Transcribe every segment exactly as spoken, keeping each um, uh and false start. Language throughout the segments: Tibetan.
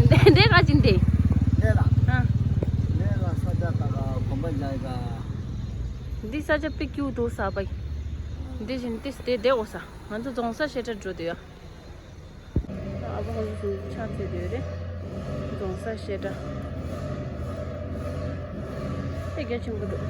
འདི་འདི་ག་ཅིག་འདི། ལས་ལ། ཨ། ལས་ལ་ས་ཆ་ད་ག་གོམ་པ་རྒྱག་ག་འདི་ས་ཆ་པི་ཀྱུ་འགྲོ་ས་པ། འདི་བཞིན་ཏིས་དེ་བསྡད་འོ་ས། ང་ཚོ་རྫོང་ས་བཤད་གྲྭ་འགྲོ་དུས་ཡ། ཨ་ཕོ་ཁོང་ཚོ་ཕྱག་འཚལ་དུས་རེད། རྫོང་ས་བཤད་གྲྭ། དེ་རྒྱ་ཆེན་པོ་འདུག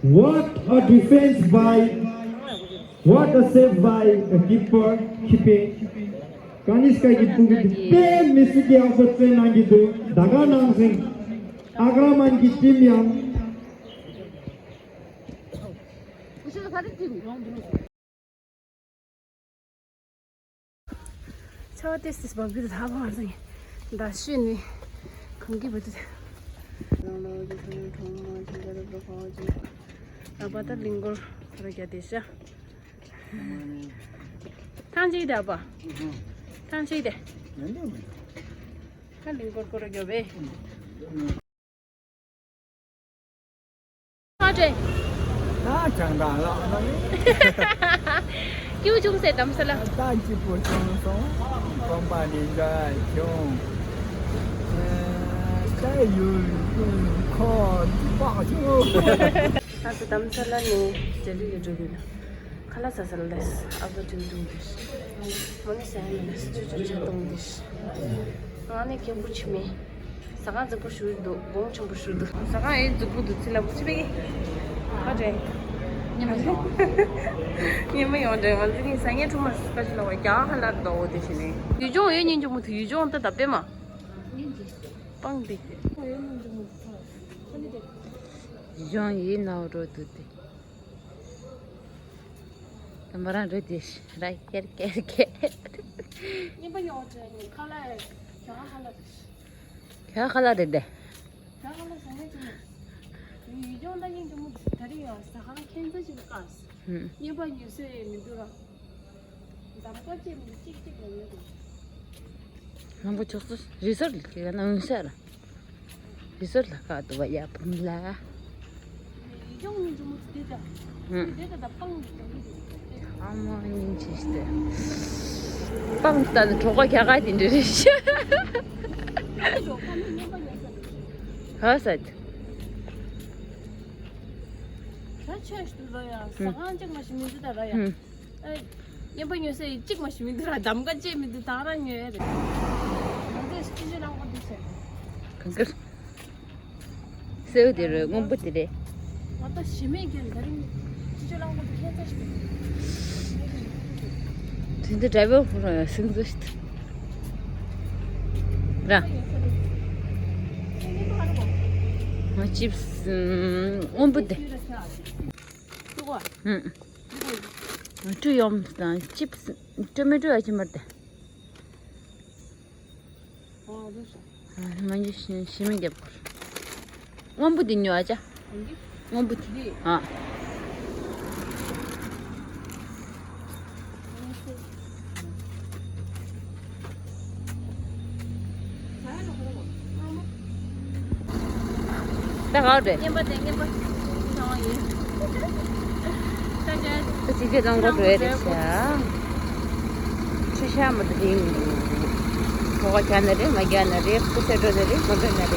What a defense by, what a save by the keeper, keeping. ཀ་ནི་སྐ་གི་ཕུག་གི་དཔེ་མི་སྲིད་ཀྱི་ཡག་པོ་བཙན་གནང་གི་འདུག་ད་ག་ནང་བཞིན་ཨ་ཀ་ར་མན་གྱི་ཊིམ་ཡང་ཆར་པ་ཏིས་ཏིས་འབབ་ཀྱི་འདུག་ད་ཕར་ཚུར་ཟླ་ཤུལ་ནས་གངས་ཀྱི་བུ་དུ། ལ་བ་ད་གླིང་སྐོར་ཚོར་རྒྱ་དེ་ཤ། ཐང་ཅིག་དེ་བ། ཐང་ཅིག་དེ། ཁ་གླིང་སྐོར་སྐོར་རྒྱ་བས། ཨ་ཏྲེ། ད་ཅང་ད་ལགས་ན་མི། ཀྱུ་ཅུང་སེ་དམ་ས་ལ། ད་སྐྱིད་པོ་བྱུང་སོང་། གོམ་པ་ནི་འཇའ་བྱུང་། ད་ཡུལ་ཀུན་ཁོ་སྤག་བྱུང་། ད་ཚོ་དམ་ས་ལ་ནས་རྒྱ་ལི་ཡོད་འགྲོ་གི་ན། ཁ་ལག་ཟ་ས་ལ་ལས་ཨ་ཕོ་ཐུང་ཐུང་དེ། མོ་ནི་ཟ་ཡ་མེད་ལས་ཅུ་ཅུ་ཆ་གཏོང་དེ། ང་ནི་ཁེ་པོ་ཆི་མེད། ཟ་ཁང་རྫིག་པོ་ཞུ་འདུག་གོང་ཆེན་པོ་ཞུ་འདུག་ཟ་ཁང་ཨེ་རྫིག་པོ་འདུག་ཚི་ལ་པོ་ཆི་པེ་གི། ཧ་ཏྲེ། ཉི་མ་ཡོང་། ཉི་མ་ཡོང་ཏྲེ་ང་ཚོ་གི་ཟ་ཉལ་ཁྲུ་མ་སི་ཀ་ཅི་ལ་བ་རྒྱ་ཧ་ལ་རྡོ་འོ་དེ་ཞི་ནི། ཡུལ་ལྗོངས་ཡོད་ཉིན་ཅུ་མོ་དུ་ཡུལ་ལྗོངས་ད་ད་པེ་མ། སྤང་དེ། ཡུལ་ལྗོངས་ཡིན་ནའོ་རོ་དུ་དེ། དམ་པ་རང་རེད་དེ་ར་ཀེར་ཀེར་ཀེར། ཉིན་པ་ཡོང་དྲན་ནས་ཁ་ལག་ཁྱོད་ཧ་ལ་རེད། ཁྱོད་ཧ་ལ་རེད་དེ། ཁྱོད་ཧ་ལ་ཟ་ངེས་ཅི་མོ། ཡུལ་ལྗོངས་ད་ཉིན་ཅི་མོ་ད་རེས་ཡང་ཟ་ཁང་ཁྱད་མཚར་ཅིག་བཀག་སོང་། ཉིན་པ་ཉུལ་ས་མི་འདུག་ར། འདམ་ཀ་བཅད་མི་འདུག་གཅིག་གཅིག་ལ་ཡོད་དེ། ལྷམ་པོ་ཆོག་སོ་རི་སོར་ལ་ཁྱེད་ཀ་ན་འུན་ཤ་ར། རི་སོར་ལ་ཁ་དུ་བ་ཡ་བུམ་ལ། ཡིད་སྐྱོང་ཉིན་ཅུ་མོ་དེ་ད། ཧུམ། དེ་ད་ད་སྤང་གི་དོན་གྱི་དེ། ཨ་མ་ཉིན་ཅིག་སྟེ། སྤང་ད་ནི་གྲོགས་པ་རྒྱ་གར་དེ་འདྲ་རེད་ཤག་ཧ་ས་དེ། ད་ཆོས་ཞུ་ར་ཡ། ཟ་ཁང་ཅིག་མ་ཞིག་མི་འདུག་ད་ར་ཡ། ཨེ། ཉན་པ་ཉོས་ས་ཡི་གཅིག་མ་ཞིག་མི་འདུག་ར། འདམ་ཀ་བཅད་མི་འདུག་ད་རང་ཉོས་ཡ་རེད། ང་ཚོས་སྤྱི་སྤྱོད་རླངས་འཁོར་འདུག་ཟེར། གང་གར། སེའུ་དེ་རེད། སྔོན་པོ་དེ་རེད། ང་ད་ཞི་མེད་ཀྱང་ད་རིང་སྤྱི་སྤྱོད་རླངས་འཁོར་དེ་ཁྱད་མཚར་ཞིག་འདུག་དེ་འདྲ་འདྲ་བོ་ཧུ་ར་སིང་ཟོ་ཞིག་ར། ང་ཅིབ་སི་སྔོན་པོ་དེ། ཧུ་ར། ཧུམ། ཀྲུ་ཡོམ་དང་ཅིབ་སི་ཀྲུ་མི་ཀྲུ་ཨ་ཅི་མར་ཏེ། མ་འཇུ་ཤི་མི་རྒྱབ་ཁར། སྔོན་པོ་འདི་ཉོ་ཨ་ཅག་སྔོན་པོ་འདི། ཨ། ད་ག་རེད། ངན་པ་དེ་ངན་པ། ཚང་བ་ཡིན། ད་ཅི་ཅི་ལང་གོ་འགྲོ་ཡ་རེད་ཤག་ཆུ་ཤ་མ་དུ་དེ་ཡིན་འདུག་གྲོགས་རྒྱག་ན་རེད། མ་རྒྱག་ན་རེད། སྐུ་སེ་འགྲོ་ན་རེད། མ་འགྲོ་ན་རེད།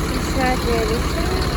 ཆུ་ཤ་དེ་རེད་ཤག